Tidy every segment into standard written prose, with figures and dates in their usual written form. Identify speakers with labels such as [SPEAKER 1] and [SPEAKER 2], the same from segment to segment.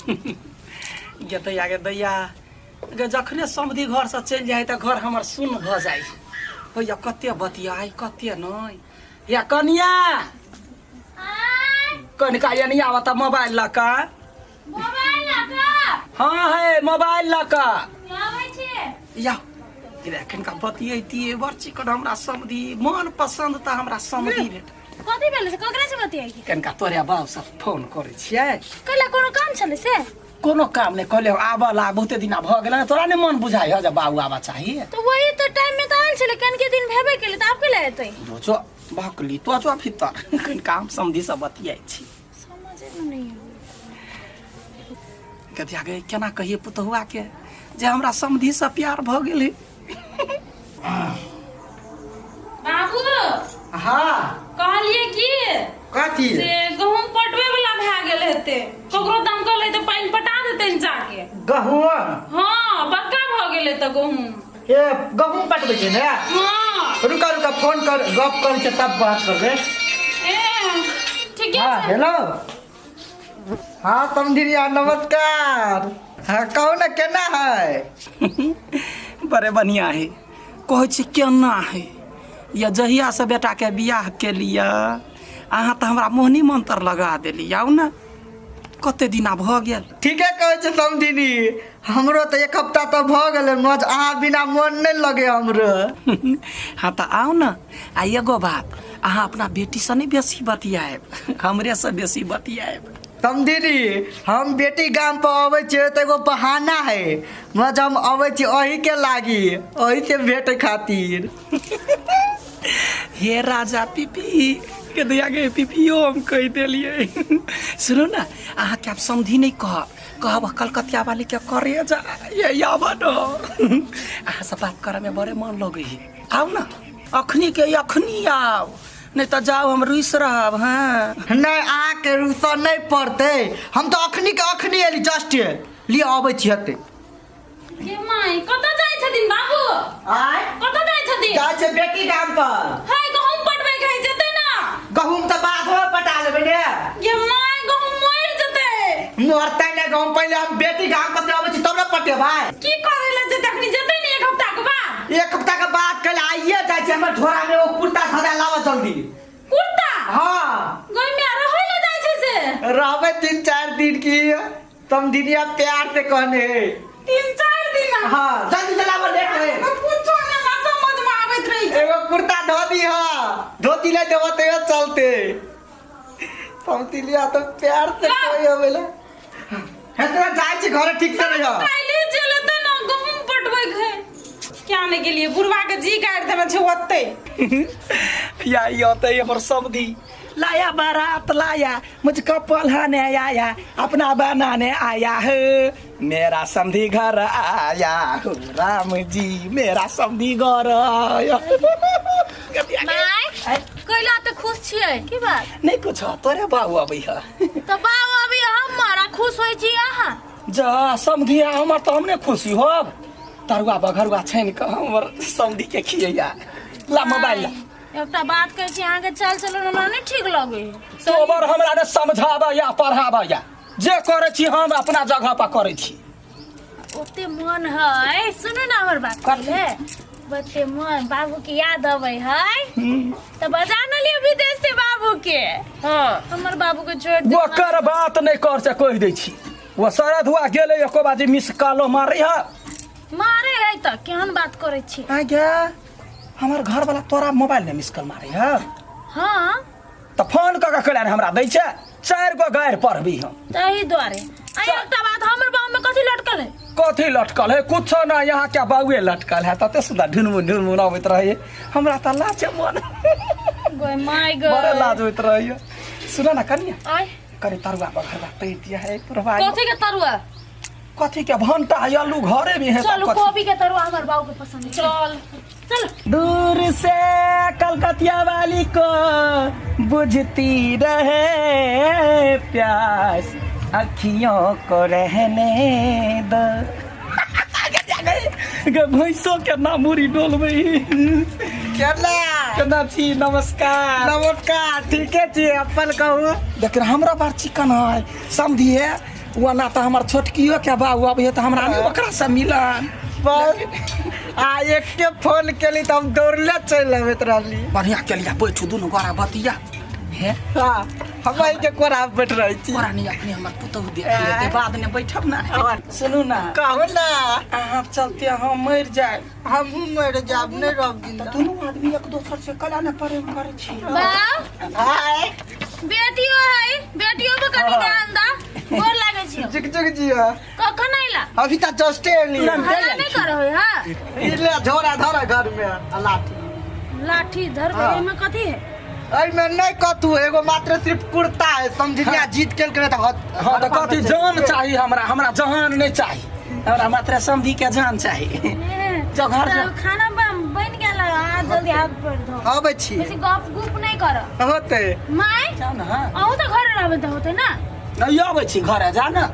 [SPEAKER 1] गे दैया, गे दैया गे, जखने समधि घरसँ चलि जाइ तऽ घर हमर सुन्न भऽ जाइ। होइया कते बतियाइ कते नहि। या कनिया, कनिका एनी आबऽ तऽ मोबाइल लऽ कऽ।
[SPEAKER 2] मोबाइल लऽ कऽ?
[SPEAKER 1] हाँ है, मोबाइल लऽ कऽ।
[SPEAKER 2] आबै छी।
[SPEAKER 1] या कनिका बतियैतियै, बड़ चिकन हमरा समधि मन पसन्द तऽ हमरा समधि भेट।
[SPEAKER 2] कथी भेलै से? ककरा से बतियाइ?
[SPEAKER 1] कनिका तोरे बाप से फोन करै छियै।
[SPEAKER 2] कैला, कोनो काम छलै से?
[SPEAKER 1] कोनो काम नहि, कहले आबऽ ला, बहुते दिना भऽ गेलै। तोरा नहि मन बुझाइ है जे बाबू आबऽ चाहिए?
[SPEAKER 2] तऽ वही तऽ टाइम में तऽ आयल छलै, कनके दिन भेबे केलै, तऽ आब कैला एतै?
[SPEAKER 1] जो भकली तो जो भीतर, कनिका हम समधि से बतियाइ छी।
[SPEAKER 2] समझे में नहीं आबै।
[SPEAKER 1] गधिया गे, केना कहिए पुतहुआ के जे हमरा समधि से प्यार भऽ गेलै?
[SPEAKER 3] बाबू।
[SPEAKER 4] हाँ।
[SPEAKER 3] कहलिए की
[SPEAKER 4] कथी?
[SPEAKER 3] से गहूम पटवे वाला भए गेल हेतै, ककरो दमकल है तऽ पानि पटा देतै जाके।
[SPEAKER 4] गहूम?
[SPEAKER 3] हाँ, बड़का भऽ गेलै तऽ गहूम।
[SPEAKER 4] ए, गहूम पटबै छै ने?
[SPEAKER 3] हाँ।
[SPEAKER 4] रुका रुका, फोन कर, गप करै छै तब बात करबै।
[SPEAKER 3] ए, ठीके
[SPEAKER 4] हाँ।
[SPEAKER 3] छै।
[SPEAKER 4] हेलो, हाँ समधिरिया, नमस्कार। हाँ, कहू ने, केना है?
[SPEAKER 1] बड़े बढ़िया है। कहै छी केना है या, जहिया से बेटा के बियाह के लिए अहाँ तऽ हमरा मोहनी मंत्र लगा देली। आउ ने, कते दिना भऽ गेल।
[SPEAKER 4] ठीके कहै छै समधिनी, हमरो तऽ एक हफ्ता तऽ भऽ गेलै, मज अहाँ बिना मन नहि लगे हमरो।
[SPEAKER 1] हाँ तऽ आउ ने। आ एगो बात, अहाँ अपना बेटीसँ नहि बेसी बतियाएब, हमरेसँ बेसी बतियाएब।
[SPEAKER 4] समधिनी, हम बेटी गाम पर अबै छियै तऽ एगो बहाना है, मज हम अबै छी अही के लागी, अही से भेटे खातिर।
[SPEAKER 1] हे राजा पीपी के दैया के पीपीओ हम कहि देलियै। सुनू ने, अहाँके आब समधि नहि कहब, कहब कलकतिया वाली के करे जा ये आब न। अहाँ से बात करे में बड़े मन लगे है। आउ ने अखनी के अखनी आउ, नहीं तऽ जाउ हम रुसि रहब। हाँ।
[SPEAKER 4] नहि, अहाँके रुसऽ नहि पड़तै, हम तऽ अखनी के अखनी एली, जस्ट लिअ, अबै छी हते।
[SPEAKER 3] गे माय, कतऽ जाइ छथिन बाबू?
[SPEAKER 4] आय?
[SPEAKER 3] कतऽ जाइ छथिन?
[SPEAKER 4] जाइ छै बेटी गाम पर।
[SPEAKER 3] है, गहूम पटबै के है, जेतै ना?
[SPEAKER 4] गहूम तऽ बाधो पटा लेबै ने।
[SPEAKER 3] गे माय, गहूम मरि जेतै।
[SPEAKER 4] मरतै ने गहूम, पहिले हम बेटी गाम पर से अबै छी तब ने पटेबै।
[SPEAKER 3] की करै लए जेतै? अखनी जेतै ने एक हफ्ता के बाद।
[SPEAKER 4] एक हफ्ता के बाद कल आइए जाइ छै। हमर झोरा में वो कुर्ता धरा, लाबऽ जल्दी।
[SPEAKER 3] कुर्ता?
[SPEAKER 4] हाँ।
[SPEAKER 3] गई में रहै लए जाइ छै से?
[SPEAKER 4] रहबै 3-4 दिन की, समधिनिया प्यार से कहने है।
[SPEAKER 3] 3-4 दिन?
[SPEAKER 4] हाँ, जल्दी चलाबऽ, लेट है।
[SPEAKER 3] कुछो ने हमरा समझ में आबैत रही छै।
[SPEAKER 4] एगो कुर्ता धो दी। हाँ, धोती नहीं देबो तो चलते। समधिनिया तो प्यार से कही हमेला हे। तोरा जाइ छी घरे, ठीक से रहियो।
[SPEAKER 3] काल्हि चल एतै ने, गहूम पटबै के क्या ने गेलियै, बुढ़वा के जी काटि देने छै ओतै।
[SPEAKER 1] या ई होते हमर समधि, लाया बारात लाया, मुझको पढ़ाने आया, अपना बनाने आया है, मेरा समधी घर आया हो, राम जी मेरा समधी घर आया।
[SPEAKER 2] माय, कैला तऽ खुश छियै? की बात?
[SPEAKER 1] नहीं कुछ, तोरे बाबू अबै है।
[SPEAKER 2] तऽ बाबू अभी हमर आ खुश होइ छी अहाँ?
[SPEAKER 1] जा समधी आ हमर तऽ हमने खुशी होब। तरुआ बघरुआ छानि कऽ हमर समधी के खियैया। ला मोबाइल ला।
[SPEAKER 2] एकटा बात कहै छी, अहाँके चाल चलन हमरा नहि ठीक लगै है।
[SPEAKER 1] तोबर हमरा ने समझाबऽ या पढ़ाबऽ या, जे करै छी हम अपना जगह पर करै छी।
[SPEAKER 2] ओते मन है, सुनू ने हमर बात पहिले। ओते मन बाबू के याद अबै है तऽ बजा न लियौ विदेश से बाबू के।
[SPEAKER 3] हाँ।
[SPEAKER 2] हमर बाबू के छोड़ दे।
[SPEAKER 1] ओकर बात नहि कर से कहि दै छी। ओ शरद हुआ गेलै, एको बाजी मिस कॉलो मारै है।
[SPEAKER 2] मारे है तऽ केहन बात करै छी?
[SPEAKER 1] आ गे, हमर घर वाला तोरा मोबाइल में मिस कॉल मारै है?
[SPEAKER 2] हाँ।
[SPEAKER 1] तऽ फोन कऽ के कैला हमरा दै छै? चारि गो गारि पढ़बी हम।
[SPEAKER 2] ताहि दुआरे। आ एकटा बात, हमर बाबू में कथी लटकल है?
[SPEAKER 1] कथी लटकल है? कुछो ना, यहाँ के बाबुए लटकल है। तते सुंदर ढुनमुन ढुनमुन अबैत रहे, हमरा तऽ लाजे मन
[SPEAKER 2] गोय my गो।
[SPEAKER 1] बड़े लाज होइत रहैए। सुन न कनिया।
[SPEAKER 2] आय।
[SPEAKER 1] कनि तरुआ बघरवा तैर दिया है पुरवा।
[SPEAKER 2] कथी के तरुआ?
[SPEAKER 1] कथी के, भंटा आलू घरे में है।
[SPEAKER 2] चलू।
[SPEAKER 1] सब कथी?
[SPEAKER 2] कोबी के तरुआ हमर बाबू के पसंद है।
[SPEAKER 3] चल।
[SPEAKER 2] चल।
[SPEAKER 1] दूर से कलकतिया वाली को बुझती रहे प्यास, अखियों को रहने दो। गे भैंसो के ना मुड़ी डोलबै।
[SPEAKER 4] केना?
[SPEAKER 1] केना छी? नमस्कार।
[SPEAKER 4] नमस्कार, ठीके छी, अपन कहू।
[SPEAKER 1] लेकिन हमरा बार चिकन है समझिए। ओना तऽ हमर छोटकियो के बाबू अबै तऽ हमरा नहि ओकरा से मिलन।
[SPEAKER 4] बस आ एके फोन केली तऽ हम दौड़ले चलि अबैत रहली।
[SPEAKER 1] बढ़िया केलिया, बैठू दुनू गोरा बतिया। हे
[SPEAKER 4] हाँ, हम के कोरा पर बैठ रहै छी।
[SPEAKER 1] कोरा नहीं, अपने हमर पुतहु देख लेते बाद में बैठब ना। सुनू ना,
[SPEAKER 4] कहू ना।
[SPEAKER 1] अहाँ चलते हम मरि जाए।
[SPEAKER 4] हमहूँ मरि जायब, नहि रहब जिंदा।
[SPEAKER 1] दुनू आदमी एक दोसर से कला ने प्रेम करै छी।
[SPEAKER 2] बाप
[SPEAKER 4] हाय
[SPEAKER 2] बेटियो है, बेटियो पर कनी ध्यान दा। गोर लागै छियो।
[SPEAKER 4] जुग जुग जिया।
[SPEAKER 2] कखन अइला?
[SPEAKER 4] अभी तऽ जस्टे एली।
[SPEAKER 1] तुरंत
[SPEAKER 2] हल्ला नहि करो है। हाँ
[SPEAKER 4] ई ले झोरा धर घर में आ लाठी।
[SPEAKER 2] लाठी धर।
[SPEAKER 4] हाँ।
[SPEAKER 2] एहिमे कथी है?
[SPEAKER 4] एहिमे नहि कथू, एगो मात्र सिर्फ कुर्ता है। समझिया जीत केल के तऽ
[SPEAKER 1] हाँ तऽ कथी जान चाही हमरा? हमरा जहान नहि चाही, हमरा मात्र समझी के जान चाही। जो घर जो।
[SPEAKER 2] तब खाना बन गेल, आ जल्दी हाथ पैर धो।
[SPEAKER 4] अबै छी।
[SPEAKER 2] बेसी गप गुप नहि कर।
[SPEAKER 4] होते
[SPEAKER 2] माय
[SPEAKER 1] जाउ ने। हाँ
[SPEAKER 2] अहूँ तऽ घरे रहबै तऽ होते ना?
[SPEAKER 1] नहि अबै छी घरे, जा ने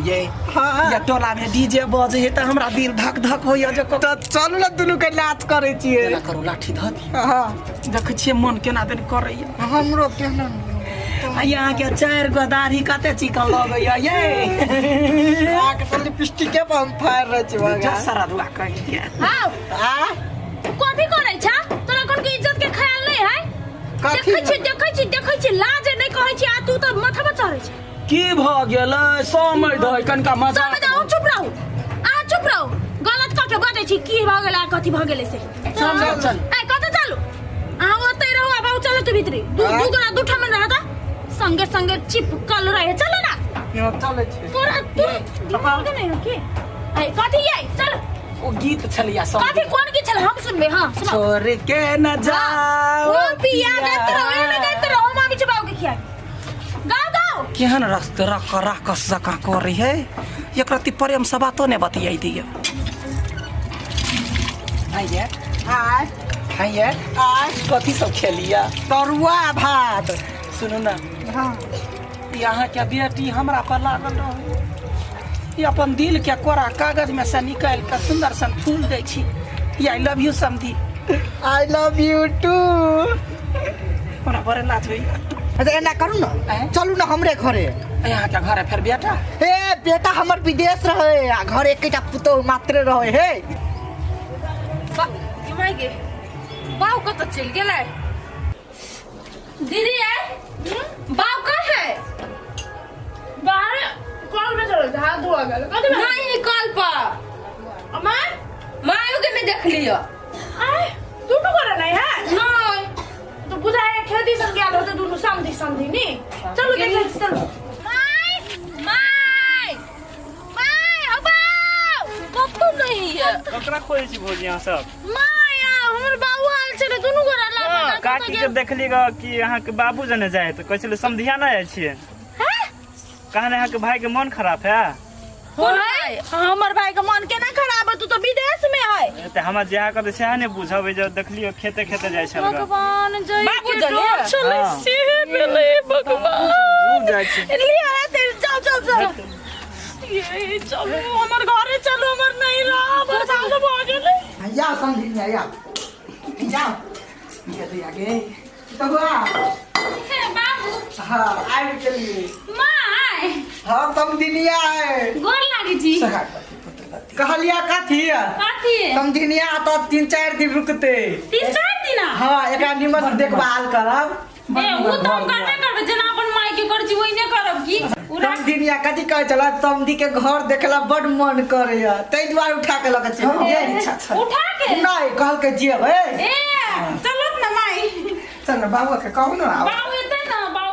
[SPEAKER 1] ये।
[SPEAKER 4] हाँ।
[SPEAKER 1] ये टोला में डीजे बजे है तऽ हमरा दिल धक धक होइया जे
[SPEAKER 4] तऽ चलू ने, दुनू के नाच करै छियै।
[SPEAKER 1] केना करू, लाठी धऽ दी।
[SPEAKER 4] हाँ।
[SPEAKER 1] देखै छियै मन केना दिन करैया।
[SPEAKER 4] हमरो केना।
[SPEAKER 1] आ यहाँ के चारि गो दाढ़ी कते चिकन लगैया ये।
[SPEAKER 4] अहाँके तऽ लिपस्टिके पर हम फाड़ रहै छी।
[SPEAKER 1] जा
[SPEAKER 4] भगवान
[SPEAKER 1] सारा दुआ कहि के।
[SPEAKER 2] हाँ
[SPEAKER 4] आ
[SPEAKER 2] कथी करै छा? तोरा कोन के इज्जत के ख्याल नहीं है?
[SPEAKER 4] कथी?
[SPEAKER 2] देखै छी, देखै छी, देखै छी, लाज नहि कहै छी आ तू तऽ माथा पर चढ़ै छी।
[SPEAKER 1] की भऽ गेलै? समय दही कनिका मजा।
[SPEAKER 2] समझ, अहूँ चुप रहू, अहाँ चुप रहू। गलत कऽ के बजै छी, की भऽ गेलै आ कथी भऽ गेलै से।
[SPEAKER 1] चल, चल, चल।
[SPEAKER 2] ए कतऽ चलू? अहाँ ओतै रहू आ बाबू चलू तू भीतरी। दू दू गोरा दू ठाम रहत, संगे संगे चिपकल रहे। चलो ना।
[SPEAKER 4] यहाँ चलै छी।
[SPEAKER 2] तोरा तू दिमाग नहीं हो की? ए कथी ये? चल।
[SPEAKER 1] ओ गीत छलिया सब।
[SPEAKER 2] कथी कोन गीत छल? हम सुनबे। हाँ सुनाओ।
[SPEAKER 1] छोड़ के न जाओ।
[SPEAKER 2] ओ पिया गाइत रहो, एने गाइत रहो, हम आबै छी बाबू के खियाए। गाओ गाओ।
[SPEAKER 1] केहन रस्त रख राकस जकाँ करै है, एक रत्ती प्रेम से बातो ने बतियाई दिय। आइए।
[SPEAKER 4] आय।
[SPEAKER 1] आइए।
[SPEAKER 4] आय।
[SPEAKER 1] कथी सब खेलिया?
[SPEAKER 4] तरुआ भात।
[SPEAKER 1] सुनू ना।
[SPEAKER 4] हाँ।
[SPEAKER 1] ई अहाँके बेटी हमरा पर लागल रहै, ई अपन दिल के कोरा कागज में से निकालि के सुंदर सन फूल दै छी। I love you समधी।
[SPEAKER 4] I love you two.
[SPEAKER 1] हमरा बड़े लाज होइया।
[SPEAKER 4] अच्छा एना करू ना।
[SPEAKER 1] आँय?
[SPEAKER 4] चलू ना हमरे घरे।
[SPEAKER 1] अहाँके घरे फेर बेटा?
[SPEAKER 4] हे बेटा हमर विदेश रहे आ घर एकेटा पुतोह मात्र रहे हे।
[SPEAKER 3] माय गे, बाऊ कतऽ चलि गेलै? दीदी आय, बाऊ कहाँ है?
[SPEAKER 2] बाहर कल में चल, हाथ धोआ गेल कथी में?
[SPEAKER 3] नहीं, कल पर।
[SPEAKER 2] माय
[SPEAKER 3] मायो के नहीं देख लियो।
[SPEAKER 2] आय दुनू गोरा नहीं है?
[SPEAKER 3] नहीं।
[SPEAKER 2] तो बुझाए खेती सब गेल होते दुनू समधी समधी नी। चलू देखै छी, चलू।
[SPEAKER 3] My my my हो बाऊ कतौ नहीं है।
[SPEAKER 5] ककरा खोजै छी भौजी अहाँ सब?
[SPEAKER 2] My आ हमर बाबू आयल छलै, दुनू गोरा लापता।
[SPEAKER 5] काकी के देखली ग कि अहाँके बाबू जने जाइ तऽ कहै छलै समधिया नहि जाइ छियै। कहने अहाँके भाई के मन खराब है।
[SPEAKER 3] कोन भाई?
[SPEAKER 2] हमर भाई के मन केना खराब है? तू तो विदेश में है।
[SPEAKER 5] तऽ हमरा जएह कहतै सएह ने बुझबै, जब देखलियै खेते खेते जाइ छल ग।
[SPEAKER 2] भगवान जय
[SPEAKER 3] बाबू
[SPEAKER 2] के
[SPEAKER 3] जने?
[SPEAKER 2] डर छलै।
[SPEAKER 5] हाँ।
[SPEAKER 2] से भेलै भगवान।
[SPEAKER 5] रुक जाइ छी।
[SPEAKER 2] लिया ते जाओ जाओ जाओ, ये चलू हमर घरे चलू, हमर नहीं रहा, हमर साल भऽ गेलै।
[SPEAKER 4] या समझिया या या।
[SPEAKER 1] ये दिया गे।
[SPEAKER 4] तरुआ।
[SPEAKER 3] हे बाबू।
[SPEAKER 4] हाँ आबि गेलियै।
[SPEAKER 3] My.
[SPEAKER 4] हाँ समधिनिया है।
[SPEAKER 3] गोर लागै छी।
[SPEAKER 1] सोहागवती पुत्रवती।
[SPEAKER 4] कहलिया कथी?
[SPEAKER 3] कथी?
[SPEAKER 4] समधिनिया तऽ 3-4 दिन रुकते।
[SPEAKER 3] 3-4 दिन?
[SPEAKER 4] हाँ, एकरा निमन से देखभाल करब।
[SPEAKER 3] ए उ तऽ हम करबे करबै, जेना अपन माय के करै छी ओहिने करब की उ राख।
[SPEAKER 4] समधिनिया कथी कहै छला? समधि के घर देखला बड मन करैया, ताहि दुआरे उठा के लऽ के चलि गेलियै।
[SPEAKER 1] अच्छा अच्छा।
[SPEAKER 3] उठा के
[SPEAKER 4] नहि कहलकै जेबै।
[SPEAKER 3] ए चलत ना माय।
[SPEAKER 1] चल ना बाबू के कहू ना।
[SPEAKER 3] बाबू एतै ना बाबू।